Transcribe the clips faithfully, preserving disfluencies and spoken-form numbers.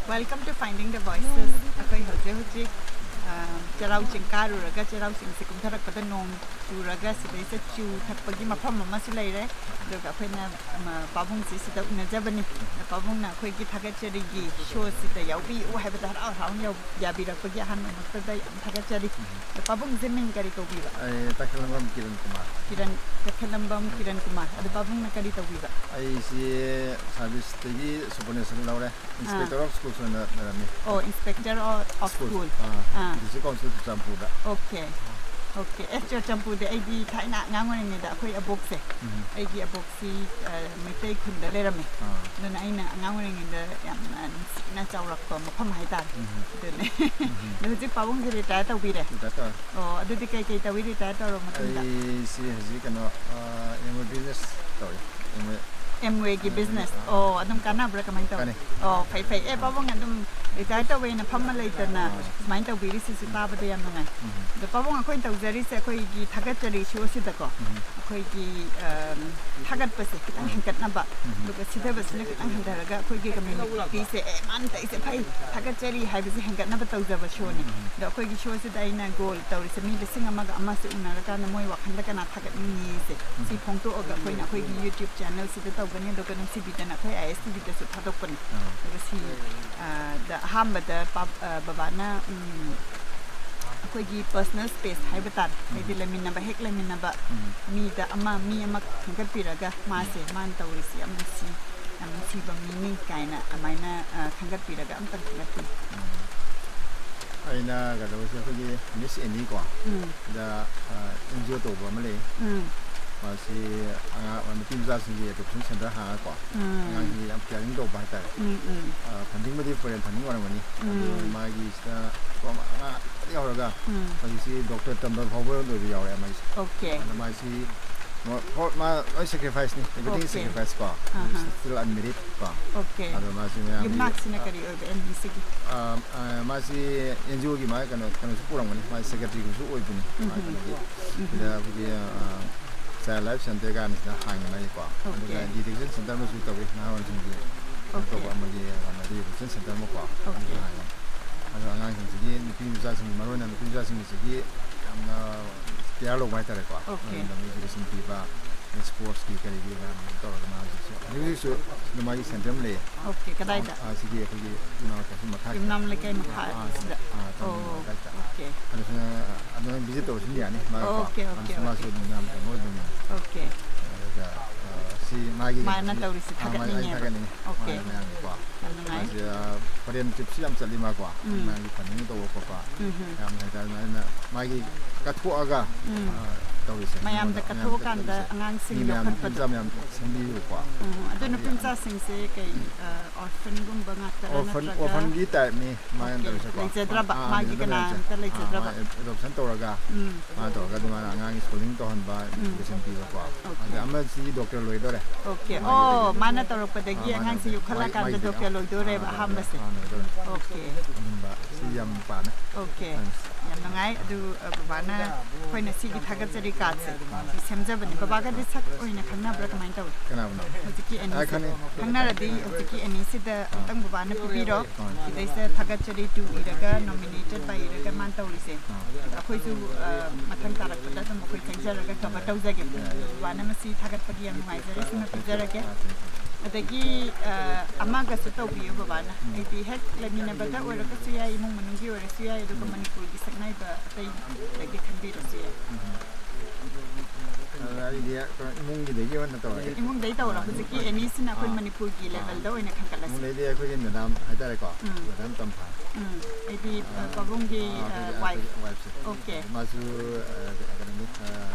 Welcome to Finding the Voices. ꯑꯩꯈꯣꯏ ꯍꯧꯖꯤꯛ ꯍꯧꯖꯤꯛ ꯑ, ꯆꯩꯔꯥꯎ ꯆꯤꯡ ꯀꯥꯔꯨꯔꯒ, ꯆꯩꯔꯥꯎ ꯆꯤꯡꯁꯦ ꯀꯨꯝꯊꯔꯛꯄꯗ ꯅꯣꯡ ꯆꯨꯔꯒ ꯁꯤꯗꯩꯁꯤꯗ ꯆꯨ ꯊꯛꯄꯒꯤ ꯃꯐꯝ ꯑꯃꯁꯨ ꯂꯩꯔꯦ꯫ ꯑꯗꯨꯒ ꯑꯩꯈꯣꯏꯅ ꯃ, ꯄꯥꯕꯨꯡꯁꯤ ꯁꯤꯗ ꯎꯅꯖꯕꯅꯤ꯫ ꯑꯗ ꯄꯥꯕꯨꯡꯅ ꯑꯩꯈꯣꯏꯒꯤ ꯊꯥꯒꯠꯆꯔꯤꯒꯤ ꯁꯣꯁꯤꯗ ꯌꯥꯎꯕꯤꯌꯨ ꯍꯥꯏꯕꯗ ꯍꯔꯥꯎ ꯍꯔꯥꯎꯅ ꯌꯥꯎ-, ꯌꯥꯕꯤꯔꯛꯄꯒꯤ ꯑꯍꯥꯟꯕꯃꯛꯇꯗ ꯌꯥꯝ ꯊꯥꯒꯠꯆꯔꯤ꯫ ꯑꯗ ꯄꯥꯕꯨꯡꯁꯦ ꯃꯤꯡ ꯀꯔꯤ ꯀꯧꯕꯤꯕ? ꯑꯩ ꯇꯈꯦꯜꯂꯝꯕꯝ ꯀꯤꯔꯟ ꯀꯨꯃꯥꯔ꯫ ꯀꯤꯔꯟ, ꯇꯈꯦꯜꯂꯝꯕꯝ ꯀꯤꯔꯟ ꯀꯨꯃꯥꯔ꯫ ꯑꯗ ꯄꯥꯕꯨꯡꯅ ꯀꯔꯤ ꯇꯧꯕꯤꯕ? ꯑꯩꯁꯤ ꯁꯥꯔꯚꯤꯁꯇꯒꯤ ꯁꯨꯕꯔꯅꯦꯁꯟ ꯂꯧꯔꯦ꯫ Inspector of Schools ꯑꯣꯏꯅ ꯂꯩꯔꯝꯃꯤ꯫ ꯑꯣ, Inspector of, of School. School. Ah, ah. District Council ꯆꯨꯔꯆꯥꯟꯄꯨꯔꯗ꯫ ꯑꯣꯀꯦ꯫ ꯑꯣꯀꯦ꯫ ꯑꯦꯁ, ꯆꯨꯔꯆꯥꯟꯄꯨꯔꯗꯤ ꯑꯩꯗꯤ ꯊꯥꯏꯅ ꯑꯉꯥꯡ ꯑꯣꯏꯔꯤꯉꯩꯗ ꯑꯩꯈꯣꯏ ꯑꯕꯣꯛꯁꯦ, ꯎꯝ꯫ ꯑꯩꯒꯤ ꯑꯕꯣꯛꯁꯤ, ꯑ, ꯃꯩꯇꯩ ꯈꯨꯟꯗ ꯂꯩꯔꯝꯃꯦ꯫ ꯑꯥ꯫ ꯑꯗꯨꯅ ꯑꯩꯅ ꯑꯉꯥꯡ ꯑꯣꯏꯔꯤꯉꯩꯗ ꯌꯥꯝꯅ ꯅꯨꯡꯁꯤꯅ ꯆꯥꯎꯔꯛꯄ ꯃꯐꯝ ꯍꯥꯏꯇꯥꯔꯦ꯫ ꯎꯝ꯫ ꯑꯗꯨꯅꯦ꯫ ꯎꯝ꯫ ꯑꯗꯣ ꯍꯧꯖꯤꯛ ꯄꯥꯕꯨꯡꯁꯦ retire ꯇꯧꯕꯤꯔꯦ? Retire ꯇꯧꯔꯦ꯫ ꯑꯣ, ꯑꯗꯨꯗꯤ ꯀꯩ ꯀꯩ ꯇꯧꯏ retire ꯇꯧꯔꯕ ꯃꯇꯨꯡꯗ? ꯑꯩꯁꯤ ꯍꯧꯖꯤꯛ ꯀꯩꯅꯣ, ꯑ, Amway business ꯇꯧꯔꯤ꯫ Amway꯫ Amwayꯒꯤ ꯑ, business? ꯑ, ꯑꯣ, ꯑꯗꯨꯝ ꯀꯥꯟꯅꯕ꯭ꯔꯥ? ꯀꯃꯥꯏꯅ ꯇꯧꯏ? ꯀꯥꯟꯅꯩ꯫ ꯑꯣ, ꯐꯩ, ꯐꯩ꯫ ꯑꯦ, ꯑ꯫ ꯄꯥꯕꯨꯡ ꯑꯗꯨꯝ retire ꯇꯧꯋꯦꯅ ꯐꯝꯃ ꯂꯩꯇꯅ ꯑ꯫ ꯁꯨꯃꯥꯏꯅ ꯇꯧꯕꯤꯔꯤꯁꯤꯁꯨ ꯎꯝ꯫ ꯇꯥꯕꯗ ꯌꯥꯝ ꯅꯨꯡꯉꯥꯏ꯫ ꯎꯝ꯫ ꯑꯗꯣ ꯄꯥꯕꯨꯡ, ꯑꯩꯈꯣꯏꯅ ꯇꯧꯖꯔꯤꯁꯦ ꯑꯩꯈꯣꯏꯒꯤ ꯊꯥꯒꯠꯆꯔꯤ show ꯁꯤꯗꯀꯣ, ꯎꯝ꯫ ꯑꯩꯈꯣꯏꯒꯤ, ꯑꯝ, ꯊꯥꯒꯠꯄꯁꯦ ꯈꯤꯇꯪ ꯎꯝ꯫ ꯍꯦꯟꯒꯠꯅꯕ, ꯎꯝ꯫ ꯑꯗꯨꯒ ꯁꯤꯊꯕꯁꯤꯅ ꯈꯤꯇꯪ ꯍꯟꯊꯔꯒ ꯑꯩꯈꯣꯏꯒꯤ communityꯁꯦ, "ꯑꯦ, ꯃꯥꯅ ꯇꯧꯔꯤꯁꯦ ꯐꯩ, ꯊꯥꯒꯠꯆꯔꯤ" ꯍꯥꯏꯕꯁꯦ ꯍꯦꯟꯒꯠꯅꯕ ꯇꯧꯖꯕ showꯅꯤ꯫ ꯎꯝ꯫ ꯑꯗꯣ ꯑꯩꯈꯣꯏꯒꯤ showꯁꯤꯗ ꯑꯩꯅ goal ꯇꯧꯔꯤꯁꯦ ꯃꯤ ꯂꯤꯁꯤꯡ ꯑꯃꯒ ꯑꯃꯁꯦ ꯎꯅꯔꯀꯥꯟꯗ ꯃꯣꯏ ꯋꯥꯈꯜꯗ ꯀꯅꯥ ꯊꯥꯒꯠꯅꯤꯡꯉꯤꯁꯦ ꯁꯤ ꯎꯝ꯫ ꯐꯣꯡꯗꯣꯛꯑꯒ ꯑꯩꯈꯣꯏꯅ ꯑꯩꯈꯣꯏꯒꯤ YouTube channelꯁꯤꯗ ꯇꯧꯒꯅꯤ꯫ ꯑꯗꯨꯒ ꯅꯨꯡꯁꯤꯕꯤꯗꯅ ꯑꯩꯈꯣꯏ ISTVꯗꯁꯨ ꯊꯥꯗꯣꯛꯄꯅꯤ꯫ ꯑꯥ꯫ ꯑꯗꯨꯒ ꯁꯤ, ꯑ, ꯗ ꯑꯍꯥꯟꯕꯗ ꯄꯥ-, ꯑ, ꯕꯕꯥꯅ, ꯎꯝ, ꯑꯩꯈꯣꯏꯒꯤ personal space ꯍꯥꯏꯕ ꯇꯥꯔꯦ, ꯎꯝ꯫ ꯍꯥꯏꯗꯤ ꯂꯩꯃꯤꯟꯅꯕ, ꯍꯦꯛ ꯂꯩꯃꯤꯟꯅꯕ ꯎꯝ꯫ ꯃꯤꯗ ꯑꯃ, ꯃꯤ ꯑꯃ ꯈꯟꯒꯠꯄꯤꯔꯒ ꯃꯥꯁꯦ, ꯎꯝ꯫ ꯃꯥꯅ ꯇꯧꯔꯤꯁꯤ ꯌꯥꯝ ꯅꯨꯡꯁꯤ, ꯌꯥꯝ ꯅꯨꯡꯁꯤꯕ ꯃꯤꯅꯤ ꯀꯥꯏꯅ ꯑꯗꯨꯃꯥꯏꯅ, ꯑ, ꯈꯟꯒꯠꯄꯤꯔꯒ ꯑꯝꯇꯪ ꯊꯥꯒꯠꯄꯤꯌꯨ꯫ ꯎꯝ꯫ ꯑꯩꯅ ꯀꯩꯗꯧꯕꯁꯦ ꯑꯩꯈꯣꯏꯒꯤ Miss Annie ꯀꯣ, ꯎꯝ꯫ ꯗ, ꯑ, NGO ꯇꯧꯕ ꯑꯃ ꯂꯩ꯫ ꯎꯝ꯫ ꯃꯥꯁꯤ ꯑꯉꯥꯡ, ꯅꯨꯄꯤ ꯃꯆꯥꯁꯤꯡꯒꯤ adoption center ꯍꯥꯡꯉꯒꯀꯣ, ꯎꯝ꯫ ꯑꯉꯥꯡꯁꯤꯡꯒꯤ ꯌꯥꯝ caring ꯇꯧꯕ ꯍꯥꯏꯇꯥꯔꯦ꯫ ꯎꯝ, ꯎꯝ꯫ ꯑ, fundingꯕꯨꯗꯤ foreign funding ꯑꯣꯏꯔꯝꯒꯅꯤ꯫ ꯑꯗꯨ ꯎꯝ꯫ ꯃꯥꯒꯤꯁꯤꯗ ꯑꯉꯥꯡ ꯌꯥꯎꯔꯒ ꯎꯝ꯫ ꯍꯧꯖꯤꯛꯁꯤ doctor ꯇꯝꯕ ꯐꯥꯎꯕ ꯂꯣꯏꯕ ꯌꯥꯎꯔꯦ ꯃꯥꯏꯁꯦ꯫ Okay꯫ ꯑꯗ ꯃꯥꯁꯤ ꯃ-, ꯍꯣ-, ꯃꯥ ꯂꯣꯏ sacrifice ꯅꯤ, everything Okay. sacrifice ꯀꯣ꯫ ꯑꯍꯥ꯫ Still unmarried ꯀꯣ꯫ Okay꯫ ꯑꯗꯣ ꯃꯥꯁꯤ ꯃꯌꯥꯝꯒꯤ, ꯌꯨꯝꯅꯥꯛꯁꯤꯅ ꯑ, ꯀꯔꯤ ꯑꯣꯏꯕ NBCꯒꯤ? ꯑ, ꯑ, ꯃꯥꯁꯤ NGOꯒꯤ ꯃꯥ ꯀꯩꯅꯣ, ꯀꯩꯅꯣꯁꯨ ꯄꯨꯔꯝꯒꯅꯤ, ꯃꯥ secretaryꯒꯁꯨ ꯑꯣꯏꯕꯅꯤ꯫ ꯃꯥ ꯎꯝ꯫ ꯀꯩꯅꯣꯒꯤ, ꯎꯝ꯫ ꯁꯤꯗ ꯑꯩꯈꯣꯏꯒꯤ, ꯑ, ꯆꯥꯏꯜ ꯂꯥꯏꯐ ꯁꯦꯟꯇꯔ ꯀꯥꯏꯅꯁꯤꯗ ꯍꯥꯡꯉꯤ ꯃꯥꯒꯤꯀꯣ꯫ ꯑꯗꯨꯒ Okay. ꯗꯤ ꯔꯤꯍꯦꯕꯤꯂꯤꯇꯦꯁꯟ ꯁꯦꯟꯇꯔ ꯑꯃꯁꯨ ꯇꯧꯏ, ꯅꯍꯥꯔꯣꯜꯁꯤꯡꯒꯤ Okay. ꯑꯇꯣꯞꯄ ꯑꯃꯒꯤ ꯗꯤ ꯔꯤꯍꯦꯕꯤꯂꯤꯇꯦꯁꯟ ꯁꯦꯟꯇꯔ ꯑꯃꯀꯣ꯫ ꯑꯗꯨꯁꯨ Okay. ꯍꯥꯡꯉꯤ꯫ ꯑꯗꯣ ꯑꯉꯥꯡꯁꯤꯡꯁꯤꯒꯤ, ꯅꯨꯄꯤ ꯃꯆꯥꯁꯤꯡꯒꯤ, ꯃꯔꯨꯑꯣꯏꯅ ꯅꯨꯄꯤ ꯃꯆꯥꯁꯤꯡꯒꯤꯁꯤꯒꯤ ꯌꯥꯝꯅ ꯀꯤꯌꯔ ꯂꯧꯕ ꯍꯥꯏꯇꯥꯔꯦꯀꯣ꯫ Okay. ꯑꯗꯨꯝ ꯏꯖꯨꯀꯦꯁꯟ ꯄꯤꯕ, ꯁ꯭ꯄꯣꯔꯠꯁꯀꯤ ꯀꯔꯤꯒꯤ ꯃꯌꯥꯝ ꯇꯧꯔꯒ ꯃꯥ ꯍꯧꯖꯤꯛꯁꯨ, ꯍꯧꯖꯤꯛ ꯍꯧꯖꯤꯛꯁꯨ ꯑꯗꯨꯝ ꯃꯥꯒꯤ ꯁꯦꯟꯇꯔ ꯑꯃ ꯂꯩꯌꯦ꯫ Okay, ꯀꯗꯥꯏꯗ? ꯑ, ꯁꯤꯒꯤ ꯑꯩꯈꯣꯏꯒꯤ ꯌꯨꯝꯅꯥꯝ ꯂꯩꯀꯥꯏ ꯃꯈꯥ, ꯌꯨꯝꯅꯥꯝ ꯂꯩꯀꯥꯏ ꯃꯈꯥ ꯑ, ꯁꯤꯗ꯫ ꯑ, ꯇꯝ ꯑꯣ, ꯂꯩꯀꯥꯏꯗ꯫ Okay. ꯑꯗꯨꯁꯨ ꯑꯗꯨꯝ ꯚꯤꯖꯤꯠ ꯇꯧꯔꯁꯨ ꯌꯥꯅꯤ꯫ ꯃꯥ, Okay, okay, ꯑꯗꯨꯁꯨ ꯃꯥꯁꯨ okay. ꯑꯗꯨꯝ ꯌꯥꯝ ꯀꯩꯅꯣ ꯑꯣꯏꯗꯣꯏꯅꯤ꯫ Okay. ꯑꯗꯨꯒ, ꯑ, ꯁꯤ ꯃꯥꯒꯤ ꯃꯥꯅ ꯀꯩꯅꯣꯁꯤ, ꯇꯧꯔꯤꯁꯤ ꯑ, ꯃꯥ, ꯑꯩ ꯊꯥꯒꯠꯅꯤꯡꯉꯦꯕ꯫ ꯊꯥꯒꯠꯅꯤꯡꯉꯤ꯫ Okay. ꯃꯥꯅ ꯃꯌꯥꯝꯒꯤꯀꯣ꯫ ꯌꯥꯝ ꯅꯨꯡꯉꯥꯏ꯫ ꯃꯥꯁꯦ, ꯑ, ꯐꯣꯔꯦꯟ ꯇ꯭ꯔꯤꯞꯁꯨ ꯌꯥꯝ ꯆꯠꯂꯤ ꯃꯥꯀꯣ꯫ ꯎꯝ꯫ ꯃꯥꯒꯤ ꯐꯟꯗꯤꯡ ꯇꯧꯕ ꯈꯣꯠꯄ ꯎꯝ, ꯎꯝ꯫ ꯌꯥꯝ ꯍꯥꯏꯇꯥꯔꯦ, ꯑꯗꯨꯃꯥꯏꯅ ꯃꯥꯒꯤ ꯀꯠꯊꯣꯛꯑꯒ, ꯎꯝ꯫ ꯑ, ꯇꯧꯔꯤꯁꯦ꯫ ꯃꯌꯥꯝꯗ ꯃꯌꯥꯝꯗ ꯀꯠꯊꯣꯛꯑꯀꯥꯟꯗ ꯇꯧꯔꯤꯁꯦ꯫ ꯑꯉꯥꯡꯁꯤꯡꯗ ꯃꯤ ꯃꯌꯥꯝ, ꯐꯠꯄꯗꯣ꯫ ꯃꯆꯥ ꯃꯌꯥꯝ ꯁꯦꯝꯕꯤꯌꯨꯀꯣ꯫ ꯎꯝ, ꯑꯗꯨ ꯑꯗꯨ ꯅꯨꯄꯤ ꯌꯥꯝ ꯃꯆꯥꯁꯤꯡꯁꯦ ꯀꯩ, ꯑ, ꯑꯣꯔꯐꯟꯒꯨꯝꯕ ꯉꯥꯛꯇꯔꯥ ꯑꯣꯔꯐꯟ, ꯅꯠꯇ꯭ꯔꯒ? ꯑꯣꯔꯐꯟꯒꯤ ꯇꯥꯏꯞꯅꯤ ꯃꯥꯅ Okay, ꯇꯧꯔꯤꯁꯦꯀꯣ꯫ ꯂꯩꯖꯗ꯭ꯔꯕ, ꯑꯥ, ꯃꯥꯒꯤ ꯂꯩꯖꯗ꯭ꯔꯕ ꯀꯅꯥ ꯂꯩꯖꯗ꯭ꯔꯕ꯫ ꯑꯝꯇ ꯑꯥ, ꯂꯩꯖꯗ꯭ꯔꯕ꯫ ꯃꯥ ꯑꯦꯗꯣꯞꯁꯟ ꯇꯧꯔꯒ ꯎꯝ꯫ ꯃꯥꯅ ꯇꯧꯔꯒ ꯑꯗꯨꯃꯥꯏꯅ ꯑꯉꯥꯡꯒꯤ ꯁ꯭ꯀꯨꯂꯤꯡ ꯇꯧꯍꯟꯕ, ꯎꯝ꯫ ꯏꯖꯨꯀꯦꯁꯟ ꯄꯤꯕꯀꯣ꯫ Okay. ꯑꯗ ꯑꯃꯁꯤ ꯗꯣꯛꯇꯔ ꯂꯣꯏꯗꯣꯔꯦ꯫ Okay. ꯃꯥꯒꯤ ꯑꯣ, ꯃꯥꯅ ꯇꯧꯔꯛꯄꯗꯒꯤ ꯑꯥ, ꯃꯥꯅ ꯑꯉꯥꯡꯁꯤ ꯇꯧꯔꯛꯄ-, ꯌꯣꯛꯈꯠꯂꯀꯥꯟꯗ ꯃꯥꯒꯤꯗꯒꯤ ꯗꯣꯛꯇꯔ ꯑꯥ, ꯂꯣꯏꯗꯣꯔꯦꯕ ꯑꯥ, ꯑꯍꯥꯟꯕꯁꯦ꯫ ꯑꯥ, ꯂꯣꯏꯗꯣꯔꯦ꯫ Okay. ꯑꯗꯨꯝꯕ ꯁꯤ ꯌꯥꯝ ꯄꯥꯝꯃꯦ꯫ Okay. ꯎꯝ꯫ ꯌꯥꯝ ꯅꯨꯡꯉꯥꯏ꯫ ꯑꯗꯨ, ꯑ, ꯕꯕꯥꯅ ꯑꯩꯈꯣꯏꯅ ꯁꯤꯒꯤ ꯊꯥꯒꯠꯆꯔꯤ ꯀꯥꯔꯗꯁꯦ ꯁꯤ ꯁꯦꯝꯖꯕꯅꯤ꯫ ꯕꯕꯥꯒꯗꯤ ꯁꯛ ꯑꯣꯏꯅ ꯈꯪꯅꯕ꯭ꯔꯥ ꯀꯃꯥꯏꯅ ꯇꯧꯏ? ꯀꯅꯥꯕꯨꯅꯣ? ꯍꯧꯖꯤꯛꯀꯤ ꯑꯥ, ꯑꯦꯅꯤꯁꯦ꯫ ꯈꯪꯉꯤ꯫ ꯈꯪꯅꯔꯗꯤ ꯍꯧꯖꯤꯛꯀꯤ ꯑꯦꯅꯤꯁꯤꯗ ꯑꯥ꯫ ꯑꯝꯇꯪ ꯕꯕꯥꯅ ꯄꯤꯕꯤꯔꯣ꯫ ꯑꯥ꯫ ꯁꯤꯗꯩꯁꯤꯗ ꯊꯥꯒꯠꯆꯔꯤ ꯇꯨ ꯏꯔꯒ, nominated by ꯏꯔꯒ ꯃꯥꯅ ꯇꯧꯔꯤꯁꯦ꯫ ꯑꯥ꯫ ꯑꯩꯈꯣꯏꯁꯨ, ꯑ, ꯃꯊꯪ ꯇꯥꯔꯛꯄꯗ ꯑꯗꯨꯝ ꯑꯩꯈꯣꯏ ꯆꯪꯖꯔꯒ cover ꯇꯧꯖꯒꯦ꯫ ꯕꯕꯥꯅ ꯃꯁꯤ ꯊꯥꯒꯠꯄꯒꯤ ꯌꯥꯝ ꯅꯨꯡꯉꯥꯏꯖꯔꯦ꯫ ꯁꯤꯃ ꯄꯤꯖꯔꯒꯦ꯫ ꯑꯗꯒꯤ, ꯑ, ꯑꯃꯒꯁꯨ ꯇꯧꯕꯤꯌꯨ ꯕꯕꯥꯅ꯫ ꯎꯝ꯫ ꯍꯥꯏꯗꯤ ꯍꯦꯛ ꯂꯩꯃꯤꯟꯅꯕꯗ ꯑꯣꯏꯔꯒꯁꯨ ꯌꯥꯏ, ꯏꯃꯨꯡ ꯃꯅꯨꯡꯒꯤ ꯑꯣꯏꯔꯁꯨ ꯌꯥꯏ, ꯑꯗꯨꯒ ꯎꯝ꯫ ꯃꯅꯤꯄꯨꯔꯒꯤ ꯁꯛꯅꯥꯏꯕ ꯑꯇꯩꯗꯒꯤ ꯈꯟꯕꯤꯔꯁꯨ ꯌꯥꯏ꯫ ꯎꯝ꯫ ꯑꯗꯨ ꯑꯩꯗꯤ ꯏꯃꯨꯡꯒꯤꯗꯒꯤ ꯑꯣꯏꯅ ꯇꯧꯔꯒꯦ꯫ ꯏꯃꯨꯡꯗꯒꯤ ꯇꯧꯔꯣ꯫ ꯑꯥ, ꯍꯧꯖꯤꯛꯀꯤ ꯏꯃꯨꯡ-, ꯑꯦꯅꯤꯁꯤꯅ ꯑꯩꯈꯣꯏ ꯑꯥ, ꯃꯅꯤꯄꯨꯔꯒꯤ ꯑꯥ, levelꯗ ꯑꯣꯏꯅ ꯈꯟꯒꯠꯂꯁꯤ꯫ ꯏꯃꯨꯡꯗꯩꯗꯤ ꯑꯩꯈꯣꯏꯒꯤ ꯃꯦꯗꯥꯝ ꯍꯥꯏꯇꯥꯔꯦꯀꯣ꯫ ꯎꯝ꯫ ꯃꯦꯗꯥꯝ ꯇꯝꯐꯥ꯫ ꯎꯝ꯫ ꯑꯩꯗꯤ, ꯑ, ꯑꯥ, ꯄꯥꯕꯨꯡꯒꯤ, ꯑꯥ, ꯑ, ꯑꯩꯈꯣꯏꯒꯤ wife꯫ Wifeꯁꯦ꯫ Okay꯫ ꯃꯥꯁꯨ, ꯑ, ꯀꯩꯅꯣꯅꯤ, ꯑ,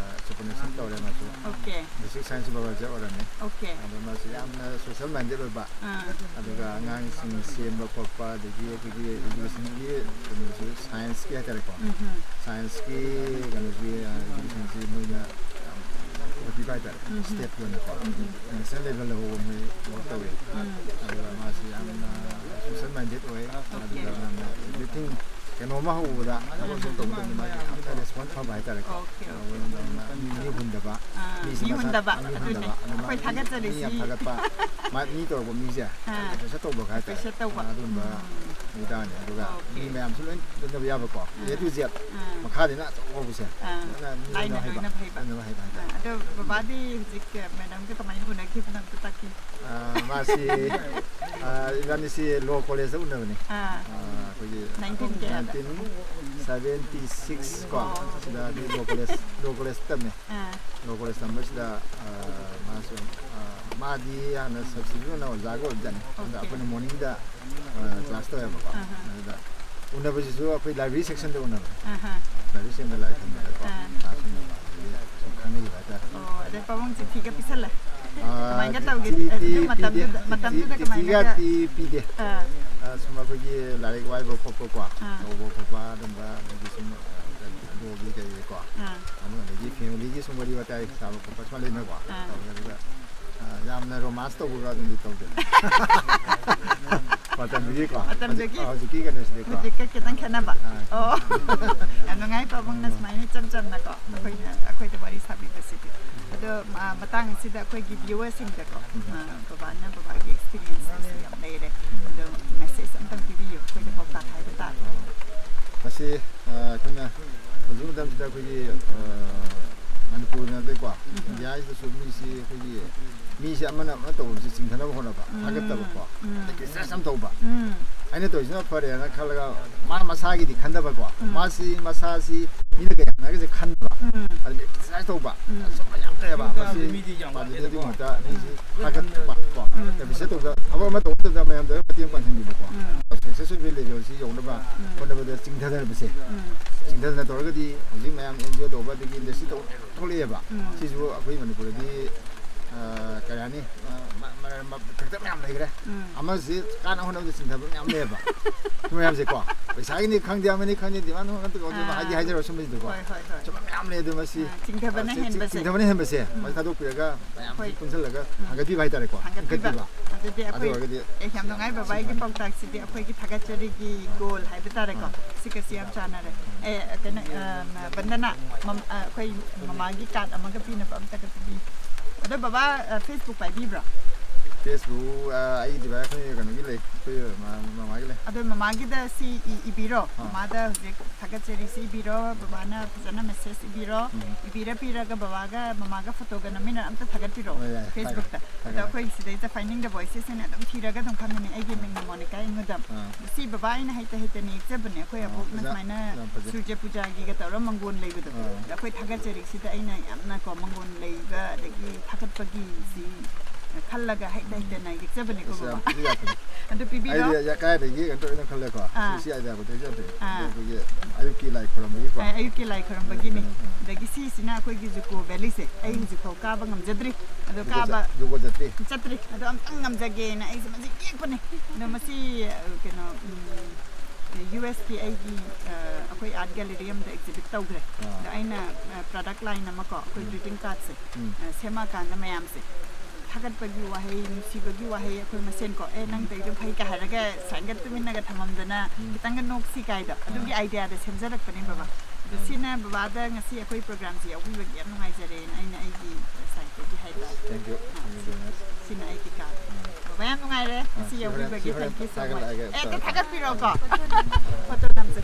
ꯁꯨꯄꯔꯅꯦꯁꯟ ꯇꯧꯔꯦ ꯃꯥꯁꯨ꯫ Okay꯫ Basic Science Supervisor ꯑꯣꯏꯔꯝꯃꯤ꯫ Okay꯫ ꯑꯗꯣ ꯃꯥꯁꯨ ꯌꯥꯝꯅ social minded ꯑꯣꯏꯕ꯫ ꯑꯥ꯫ ꯑꯗꯨꯒ ꯑꯉꯥꯡꯁꯤꯡ ꯁꯦꯝꯕ ꯈꯣꯠꯄ, ꯑꯗꯒꯤ ꯑꯩꯈꯣꯏꯒꯤ educationꯒꯤ ꯀꯩꯅꯣꯁꯨ, scienceꯀꯤ ꯍꯥꯏꯇꯥꯔꯦꯀꯣ꯫ ꯎꯝ ꯍꯝ꯫ Scienceꯀꯤ ꯀꯩꯅꯣꯁꯤ, ꯑ, educationꯁꯤ ꯃꯣꯏꯅ ꯌꯥꯝ ꯄꯨꯈꯠꯄꯤꯕ ꯍꯥꯏꯇꯥꯔꯦ꯫ ꯎꯝ ꯍꯝ꯫ Stateꯀꯤ ꯑꯣꯏꯅꯀꯣ꯫ ꯎꯝ ꯍꯝ꯫ National levelꯗ ꯐꯥꯎꯕ ꯃꯣꯏ work ꯇꯧꯋꯦ꯫ ꯎꯝ꯫ ꯑꯗꯨꯒ ꯃꯥꯁꯤ ꯌꯥꯝꯅ social minded ꯑꯣꯏ꯫ Okay꯫ ꯑꯗꯨꯒ ꯌꯥꯝꯅ everything ꯀꯩꯅꯣꯝꯃ ꯍꯧꯕꯗ, ꯊꯕꯛ ꯑꯃ ꯇꯧꯕ ꯃꯇꯝꯗ ꯃꯥꯒꯤ ꯌꯥꯝꯅ response ꯐꯕ ꯍꯥꯏꯇꯥꯔꯦꯀꯣ꯫ Okay, okay꯫ ꯑꯗꯨꯒ ꯃꯤ ꯍꯨꯟꯗꯕ꯫ ꯑꯥ꯫ ꯃꯤ ꯍꯨꯟꯗꯕ, ꯃꯤ ꯑꯗꯨꯅꯦ꯫ ꯍꯨꯟꯗꯕ꯫ ꯑꯗꯨꯃꯥꯏꯅ ꯑꯩꯈꯣꯏ ꯊꯥꯒꯠꯆꯔꯤꯁꯤ꯫ ꯃꯤ ꯌꯥꯝ ꯊꯥꯒꯠꯄ꯫ ꯃꯥ-, ꯃꯤ ꯇꯧꯔꯛꯄ ꯃꯤꯁꯦ ꯑꯥ꯫ Appreciate ꯇꯧꯕ ꯍꯥꯏꯇꯥꯔꯦ꯫ Appreciate ꯇꯧꯕ꯫ ꯑꯗꯨꯝꯕ ꯎꯝ꯫ ꯃꯤꯗꯥꯅꯦ꯫ ꯑꯗꯨꯒ ꯑꯣꯀꯦ꯫ ꯃꯤ ꯃꯌꯥꯝꯁꯨ ꯂꯣꯏ ꯂꯣꯏꯅꯕ ꯌꯥꯕꯀꯣ꯫ ꯑꯥ꯫ A to Z꯫ ꯑꯥ꯫ ꯃꯈꯥꯗꯩꯅ ꯑꯆꯧꯕ ꯐꯥꯎꯕꯁꯦ꯫ ꯑꯥ꯫ ꯂꯣꯏꯅ ꯃꯤ ꯂꯥꯏꯅ ꯂꯣꯏꯅꯕ ꯍꯩꯕ꯫ ꯂꯣꯏꯅꯕ ꯍꯩꯕ꯫ ꯂꯣꯏꯅꯕ ꯍꯩꯕ ꯍꯥꯏꯇꯥꯔꯦ꯫ ꯑꯥ꯫ ꯑꯗꯣ ꯕꯕꯥꯗꯤ ꯍꯧꯖꯤꯛ ꯃꯦꯗꯥꯝꯒ ꯀꯃꯥꯏꯅ ꯎꯅꯈꯤꯕꯅꯣ ꯑꯝꯇ ꯇꯥꯛꯄꯤꯌꯨ꯫ ꯑꯥ, ꯃꯥꯁꯤ, ꯑꯥ, ꯏꯕꯥꯅꯤꯁꯤ law college ꯇ ꯎꯅꯕꯅꯤ꯫ ꯑꯥ꯫ ꯑꯥ, ꯑꯩꯈꯣꯏꯒꯤ nineteen ꯀꯌꯥꯗ? Nineteen seventy six ꯀꯣ꯫ ꯑꯣ꯫ ꯁꯤꯗ ꯑꯩ law college, law college ꯇꯝꯃꯦ꯫ ꯑꯥ꯫ Law college ꯇꯝꯕꯁꯤꯗ, ꯑꯥ, ꯃꯥꯁꯨ, ꯑꯥ, ꯃꯥꯗꯤ ꯍꯥꯟꯅ substitute ꯑꯣꯏꯅ ꯑꯣꯖꯥꯒ ꯑꯣꯏꯕꯖꯥꯠꯅꯤ꯫ ꯑꯗ ꯑꯣꯀꯦ꯫ ꯑꯩꯈꯣꯏꯅ morning ꯗ, ꯑꯥ, class ꯇꯧꯋꯦꯕꯀꯣ꯫ ꯑꯥꯍꯥ꯫ ꯑꯗꯨꯗ ꯎꯅꯕꯁꯤꯁꯨ ꯑꯩꯈꯣꯏ library section ꯗ ꯎꯅꯕꯅꯦ꯫ ꯑꯥꯍꯥ꯫ Library section ꯗ ꯂꯥꯏꯔꯤꯛ ꯇꯝꯕꯗꯀꯣ꯫ ꯑꯥ꯫ Class ꯎꯅꯕ꯫ ꯑꯗꯒꯤ ꯁꯨꯝ ꯈꯪꯅꯈꯤꯕ ꯍꯥꯏꯇꯥꯔꯦ꯫ ꯑꯣ, ꯑꯗꯩ ꯄꯥꯕꯨꯡ ꯆꯤꯊꯤꯒ ꯄꯤꯁꯜꯂꯦ? ꯑꯥ, ꯀꯃꯥꯏꯅ ꯆꯤꯊꯤ ꯇꯧꯒꯦ? ꯑꯗꯨ ꯄꯤꯗꯦ, ꯃꯇꯝꯗꯨꯗ, ꯆꯤꯊꯤ, ꯃꯇꯝꯗꯨꯗ ꯀꯃꯥꯏꯅꯒ? ꯆꯤꯊꯤꯒꯗꯤ ꯄꯤꯗꯦ꯫ ꯑꯥ꯫ ꯑꯥ, ꯁꯨꯝ ꯑꯩꯈꯣꯏꯒꯤ ꯂꯥꯏꯔꯤꯛ ꯋꯥꯏꯕ ꯈꯣꯠꯄꯀꯣ, ꯑꯥ꯫ ꯇꯧꯕ ꯈꯣꯠꯄ ꯑꯗꯨꯝꯕ, ꯑꯗꯒꯤ ꯁꯨꯝ, ꯑꯥ, ꯂꯣꯒꯤ ꯀꯩꯒꯤꯀꯣ, ꯑꯥ꯫ ꯑꯗꯨ ꯑꯗꯒꯤ family ꯒꯤ ꯁꯨꯝ ꯋꯥꯔꯤ ꯋꯥꯇꯥꯏ ꯁꯥꯕ ꯈꯣꯠꯄ ꯁꯨꯃꯥꯏꯅ ꯂꯩꯅꯀꯣ, ꯑꯥ꯫ ꯇꯧꯋꯦ꯫ ꯑꯗꯨꯒ ꯑ, ꯌꯥꯝꯅ romance ꯇꯧꯕꯒ ꯑꯗꯨꯝꯗꯤ ꯇꯧꯗꯦ꯫ ꯃꯇꯝꯗꯨꯒꯤꯀꯣ꯫ ꯃꯇꯝꯗꯨꯒꯤ? ꯍꯧꯖꯤꯛ-, ꯍꯧꯖꯤꯛꯀꯤ ꯀꯩꯅꯣꯁꯤꯗꯤꯀꯣ꯫ ꯍꯧꯖꯤꯛꯀ ꯈꯤꯇꯪ ꯈꯦꯠꯅꯕ? ꯑ, ꯑꯣ꯫ ꯌꯥꯝ ꯅꯨꯡꯉꯥꯏ, ꯄꯥꯕꯨꯡꯅ ꯁꯨꯃꯥꯏꯅ ꯏꯆꯝ ꯆꯝꯅꯀꯣ, ꯑꯩꯈꯣꯏꯅ, ꯑꯩꯈꯣꯏꯗ ꯋꯥꯔꯤ ꯁꯥꯕꯤꯕꯁꯤꯗꯤ꯫ ꯑꯗꯣ, ꯑ, ꯃꯇꯥꯡ ꯑꯁꯤꯗ ꯑꯩꯈꯣꯏꯒꯤ viewer ꯁꯤꯡꯗꯀꯣ, ꯎꯝ꯫ ꯑ, ꯕꯕꯥꯅ ꯕꯕꯥꯒꯤ experience ꯁꯤ ꯌꯥꯝ ꯂꯩꯔꯦ꯫ ꯑꯗꯣ message ꯑꯝꯇꯪ ꯄꯤꯕꯤꯌꯨ, ꯑꯩꯈꯣꯏꯗ ꯄꯥꯎꯇꯥꯛ ꯍꯥꯏꯕ ꯇꯥꯔꯦ꯫ ꯃꯁꯤ, ꯑ, ꯑꯩꯈꯣꯏꯅ ꯍꯧꯖꯤꯛ ꯃꯇꯝꯁꯤꯗ ꯑꯩꯈꯣꯏꯒꯤ, ꯑ, ꯃꯅꯤꯄꯨꯔ ꯅꯠꯇꯦꯀꯣ, ꯎꯝ꯫ ꯏꯟꯗꯤꯌꯥꯁꯤꯗꯁꯨ ꯃꯤꯁꯤ ꯑꯩꯈꯣꯏꯒꯤ ꯃꯤꯁꯦ ꯑꯃꯅ ꯑꯃ ꯇꯧꯕꯁꯦ ꯆꯤꯡꯊꯅꯕ ꯍꯣꯠꯅꯕ, ꯎꯝ꯫ ꯊꯥꯒꯠꯇꯕꯀꯣ, ꯎꯝ꯫ ꯑꯗꯩ criticize ꯌꯥꯝ ꯇꯧꯕ꯫ ꯎꯝ꯫ ꯑꯩꯅ ꯇꯧꯔꯤꯁꯤꯅ ꯐꯔꯦꯅ ꯈꯜꯂꯒ ꯃꯥ ꯃꯁꯥꯒꯤꯗꯤ ꯈꯟꯗꯕꯀꯣ, ꯎꯝ꯫ ꯃꯥꯁꯤ ꯃꯁꯥꯁꯤ ꯃꯤꯅ ꯀꯩ ꯍꯥꯏꯅꯒꯁꯦ ꯈꯟꯗꯕ, ꯎꯝ꯫ ꯑꯗꯩ criticize ꯇꯧꯕ, ꯎꯝ꯫ ꯁꯨꯝꯕ ꯌꯥꯝ ꯂꯩꯌꯦꯕ꯫ ꯃꯁꯤ ꯃꯤꯗꯤ ꯌꯥꯝ ꯄꯥꯝꯖꯗꯦ꯫ ꯑꯗꯨꯒꯤ ꯃꯍꯨꯠꯇ ꯃꯤꯁꯤ ꯊꯥꯒꯠꯄ ꯀꯣ, ꯎꯝ꯫ Appreciate ꯇꯧꯗ, ꯊꯕꯛ ꯑꯃ ꯇꯧꯕ ꯃꯇꯝꯗ ꯃꯌꯥꯝꯗ ꯃꯇꯦꯡ ꯄꯥꯡꯁꯤꯟꯕꯤꯕꯀꯣ, ꯎꯝ꯫ Success ꯑꯣꯏꯕ level ꯁꯤ ꯌꯧꯅꯕ ꯎꯝ꯫ ꯍꯣꯠꯅꯕꯗ ꯆꯤꯡꯊꯗꯅꯕꯁꯦ, ꯎꯝ꯫ ꯆꯤꯡꯊꯗꯅ ꯇꯧꯔꯒꯗꯤ ꯍꯧꯖꯤꯛ ꯃꯌꯥꯝ N G O ꯇꯧꯕ ꯑꯗꯒꯤ industry ꯇꯧꯕ ꯊꯣꯛꯂꯛꯑꯦꯕ꯫ ꯎꯝ꯫ ꯁꯤꯁꯨ ꯑꯩꯈꯣꯏ ꯃꯅꯤꯄꯨꯔꯗꯗꯤ ꯑ, ꯀꯩ ꯍꯥꯏꯅꯤ? ꯑ, ꯃ-, ꯃ-, ꯃ-, ꯐꯦꯛꯇꯔ ꯃꯌꯥꯝ ꯂꯩꯈ꯭ꯔꯦ꯫ ꯎꯝ꯫ ꯑꯃꯁꯤ ꯀꯥꯟꯅ ꯍꯣꯠꯅꯕꯗ ꯆꯤꯡꯊꯕ ꯃꯌꯥꯝ ꯂꯩꯌꯦꯕ꯫ ꯁꯤ ꯃꯌꯥꯝꯁꯦꯀꯣ, ꯄꯩꯁꯥꯒꯤꯅꯤ ꯈꯪꯗꯦ, ꯑꯃꯅꯤ ꯈꯪꯗꯦ, ꯗꯤꯃꯥꯟ ꯑꯃ ꯈꯪꯗꯦ, ꯑꯥ꯫ ꯍꯥꯏꯗꯤ ꯍꯥꯏꯖꯔꯣ ꯁꯨꯝꯕꯁꯤꯗꯀꯣ꯫ ꯍꯣꯏ, ꯍꯣꯏ, ꯍꯣꯏ꯫ ꯁꯨꯝꯕ ꯃꯌꯥꯝ ꯂꯩ꯫ ꯑꯗꯨ ꯃꯁꯤ, ꯑꯥ, ꯆꯤꯡꯊꯕꯅ ꯑ, ꯆꯤꯡ-, ꯍꯦꯟꯕꯁꯦ꯫ ꯆꯤꯡꯊꯕꯅ ꯍꯦꯟꯕꯁꯦ, ꯎꯝ꯫ ꯃꯁꯤ ꯊꯥꯗꯣꯛꯄꯤꯔꯒ ꯃꯌꯥꯝ ꯍꯣꯏ꯫ ꯄꯨꯟꯁꯤꯜꯂꯒ ꯎꯝ꯫ ꯊꯥꯡꯒꯠꯄꯤꯕ ꯍꯥꯏꯇꯥꯔꯦꯀꯣ, ꯊꯥꯡꯒꯠꯄꯤꯕ꯫ ꯏꯟꯈꯠꯄꯤꯕ꯫ ꯑꯗꯨꯗꯤ ꯑꯗꯨ ꯑꯩꯈꯣꯏ, ꯑꯣꯏꯔꯒꯗꯤ ꯑꯦ, ꯌꯥꯝ ꯌꯥꯝ ꯅꯨꯡꯉꯥꯏ ꯕꯕꯥ, ꯁꯤ ꯑꯩꯒꯤ ꯄꯥꯎꯇꯥꯛꯁꯤꯗꯤ ꯑꯩꯈꯣꯏꯒꯤ ꯊꯥꯒꯠꯆꯔꯤꯒꯤ ꯒꯣꯜ ꯍꯥꯏꯕ ꯇꯥꯔꯦꯀꯣ꯫ ꯑꯥ꯫ ꯁꯤꯒꯁꯤ ꯌꯥꯝ ꯆꯥꯟꯅꯔꯦ꯫ ꯑꯦ, ꯀꯩꯅꯣ, ꯑ, ꯕꯟꯗꯅꯥ, ꯃꯝ-, ꯑ, ꯑꯩꯈꯣꯏ ꯃꯃꯥꯒꯤ ꯀꯥꯔꯗ ꯑꯃꯒ ꯄꯤꯅꯕ ꯑꯝꯇꯒ ꯄꯤꯕꯤꯌꯨ꯫ ꯑꯗꯣ ꯕꯕꯥ, ꯑ, Facebook ꯄꯥꯏꯕꯤꯕ꯭ꯔꯣ? Facebook, ꯑ, ꯑꯩꯒꯤꯗꯤ ꯚꯥꯏ ꯑꯩꯈꯣꯏ ꯀꯩꯅꯣꯒꯤ ꯂꯩ, ꯑꯩꯈꯣꯏ ꯃ-, ꯃꯃꯥꯒꯤ ꯂꯩ꯫ ꯑꯗꯣ ꯃꯃꯥꯒꯤꯗ ꯁꯤ ꯏ-, ꯏꯕꯤꯔꯣ꯫ ꯑꯥ꯫ ꯃꯃꯥꯗ ꯍꯧꯖꯤꯛ ꯊꯥꯒꯠꯆꯔꯤ ꯁꯤ ꯏꯕꯤꯔꯣ, ꯕꯕꯥꯅ ꯐꯖꯅ ꯃꯦꯁꯦꯖ ꯏꯕꯤꯔꯣ꯫ ꯎꯝ꯫ ꯏꯕꯤꯔ ꯄꯤꯔꯒ ꯕꯕꯥꯒ ꯃꯃꯥꯒ ꯐꯣꯇꯣꯒ ꯅꯝꯃꯤꯟꯅ ꯑꯝꯇ ꯊꯥꯒꯠꯄꯤꯔꯣ ꯍꯣꯏ, ꯌꯥꯏ, ꯊꯥꯒꯠ-, Facebookꯇ꯫ ꯑꯗꯣ ꯊꯥꯒꯠꯂꯦ꯫ ꯑꯩꯈꯣꯏ ꯁꯤꯗꯩꯗ Finding the Voices ꯍꯥꯏꯅ ꯑꯗꯨꯝ ꯊꯤꯔꯒ ꯑꯗꯨꯝ ꯈꯪꯒꯅꯤ꯫ ꯑꯩꯒꯤ ꯃꯤꯡꯅ ꯃꯣꯅꯤꯀꯥ ꯏꯪꯉꯨꯗꯝ꯫ ꯑꯥ꯫ ꯁꯤ ꯕꯕꯥ ꯑꯩꯅ ꯍꯩꯇ ꯍꯩꯇꯅ ꯌꯦꯛꯆꯕꯅꯦ꯫ ꯑꯩꯈꯣꯏ ꯑꯥ, ꯑꯕꯣꯛꯅ ꯑꯣꯖꯥ, ꯁꯨꯃꯥꯏꯅ ꯌꯥꯝ ꯐꯖꯩ꯫ ꯁꯨꯔꯖ ꯄꯨꯖꯥꯒꯤꯒ ꯇꯧꯔ ꯃꯪꯒꯣꯟ ꯂꯩꯕꯗꯣ꯫ ꯑꯥ꯫ ꯑꯗꯣ ꯑꯩꯈꯣꯏ ꯊꯥꯒꯠꯆꯔꯤꯁꯤꯗ ꯑꯩꯅ ꯌꯥꯝꯅ ꯀꯣ ꯃꯪꯒꯣꯟ ꯂꯩꯕ ꯑꯗꯒꯤ ꯊꯥꯒꯠꯄꯒꯤꯁꯤ ꯈꯜꯂꯒ ꯍꯩꯇ ꯍꯩꯇꯅ ꯌꯦꯛꯆꯕꯅꯦꯀꯣ ꯑꯁ, ꯌꯥꯝ ꯕꯕꯥ꯫ ꯊꯤ ꯌꯥꯝ ꯐꯖꯩ꯫ ꯑꯗꯨ ꯄꯤꯕꯤꯔꯣ꯫ ꯑꯩꯗꯤ ꯀꯥꯏꯗꯒꯤ ꯀꯩꯅꯣ ꯇꯧꯔꯤꯅꯣ ꯈꯜꯂꯦꯀꯣ꯫ ꯑꯥ꯫ ꯁꯤ, ꯁꯤ idea ꯕꯨꯗꯤ ꯌꯥꯝ ꯐꯩ꯫ ꯑꯥ꯫ ꯑꯗꯣ ꯑꯩꯈꯣꯏꯒꯤ ꯑꯌꯨꯛꯀꯤ ꯂꯥꯏ ꯈꯨꯔꯨꯝꯕꯒꯤꯀꯣ꯫ ꯑꯥ, ꯑꯌꯨꯛꯀꯤ ꯂꯥꯏ ꯈꯨꯔꯨꯝꯕꯒꯤꯅꯤ꯫ ꯑꯥ, ꯑꯥ꯫ ꯑꯗꯒꯤ ꯁꯤꯁꯤꯅ ꯑꯩꯈꯣꯏꯒꯤ ꯖꯨꯀꯣ ꯚꯦꯂꯤꯁꯦ꯫ ꯑꯩ ꯎꯝ꯫ ꯍꯧꯖꯤꯛꯐꯥꯎ ꯀꯥꯕ ꯉꯝꯖꯗ꯭ꯔꯤ꯫ ꯑꯗꯣ ꯖꯨꯀꯣ ꯀꯥꯕ ꯆꯠ-, ꯖꯨꯀꯣ ꯆꯠꯇ꯭ꯔꯤ? ꯆꯠꯇ꯭ꯔꯤ꯫ ꯑꯗꯣ ꯑꯝꯇꯪ ꯉꯝꯖꯒꯦꯅ ꯑꯩꯁꯦ ꯃꯁꯤ ꯌꯦꯛꯄꯅꯦ꯫ ꯑꯗꯣ ꯃꯁꯤ, ꯑ, ꯀꯩꯅꯣ, ꯎꯝ, ꯌꯨ ꯑꯦꯁꯀꯤ ꯑꯩꯒꯤ, ꯑ, ꯑꯩꯈꯣꯏ art gallery ꯑꯃꯗ exhibit ꯇꯧꯈ꯭ꯔꯦ꯫ ꯑꯥ꯫ ꯑꯗꯣ ꯑꯩꯅ, ꯑ, product line ꯑꯃꯀꯣ, ꯑꯩꯈꯣꯏ ꯎꯝ꯫ Greeting cardꯁꯦ, ꯎꯝ꯫ ꯑ, ꯁꯦꯝꯃꯛꯑꯀꯥꯟꯗ ꯃꯌꯥꯝꯁꯦ ꯊꯥꯒꯠꯄꯒꯤ ꯋꯥꯍꯩ, ꯅꯨꯡꯁꯤꯕꯒꯤ ꯋꯥꯍꯩ, ꯑꯩꯈꯣꯏ ꯃꯁꯦꯟꯀꯣ, "ꯑꯦ, ꯅꯪ ꯎꯝ꯫ ꯇꯧꯔꯤꯗꯣ ꯐꯩ" ꯀꯥꯏ ꯍꯥꯏꯔꯒ ꯁꯨꯃꯥꯏꯅ ꯇꯨꯃꯤꯟꯅꯒ ꯊꯝꯃꯝꯗꯅ ꯎꯝ꯫ ꯈꯤꯇꯪꯒ ꯅꯣꯛꯁꯤ ꯀꯥꯏꯗꯣ, ꯑꯗꯨꯒꯤ ꯑꯥ꯫ Idea ꯗ ꯁꯦꯝꯖꯔꯛꯄꯅꯦ ꯕꯕꯥ꯫ ꯑꯗꯣ ꯑꯥ꯫ ꯁꯤꯅ ꯕꯕꯥꯗ ꯉꯁꯤ ꯑꯩꯈꯣꯏ programꯁꯦ ꯌꯥꯎꯕꯤꯕꯒꯤ ꯌꯥꯝ ꯅꯨꯡꯉꯥꯏꯖꯔꯦꯅ ꯑꯩꯅ ꯑꯩꯒꯤ side ꯇꯒꯤ ꯍꯥꯏꯇꯥꯔꯦ꯫ Thank you. Ah, Thank you very much. ꯁꯤꯅ ꯑꯩꯒꯤ card꯫ ꯑꯥ꯫ ꯕꯕꯥ ꯌꯥꯝ ꯅꯨꯡꯉꯥꯏꯔꯦ ꯑꯥ, ꯉꯁꯤ ꯁꯤ ꯍꯣꯔꯦꯟ, ꯌꯥꯎꯕꯤꯕꯒꯤ꯫ ꯁꯤ ꯍꯣꯔꯦꯟ Thank you so much꯫ ꯊꯥꯒꯠꯂꯛꯑꯒꯦ꯫ ꯑꯦ, ꯑꯝꯇ ꯊꯥꯒꯠꯄꯤꯔꯛꯑꯣꯀꯣ꯫ Photo ꯅꯝꯁꯦ꯫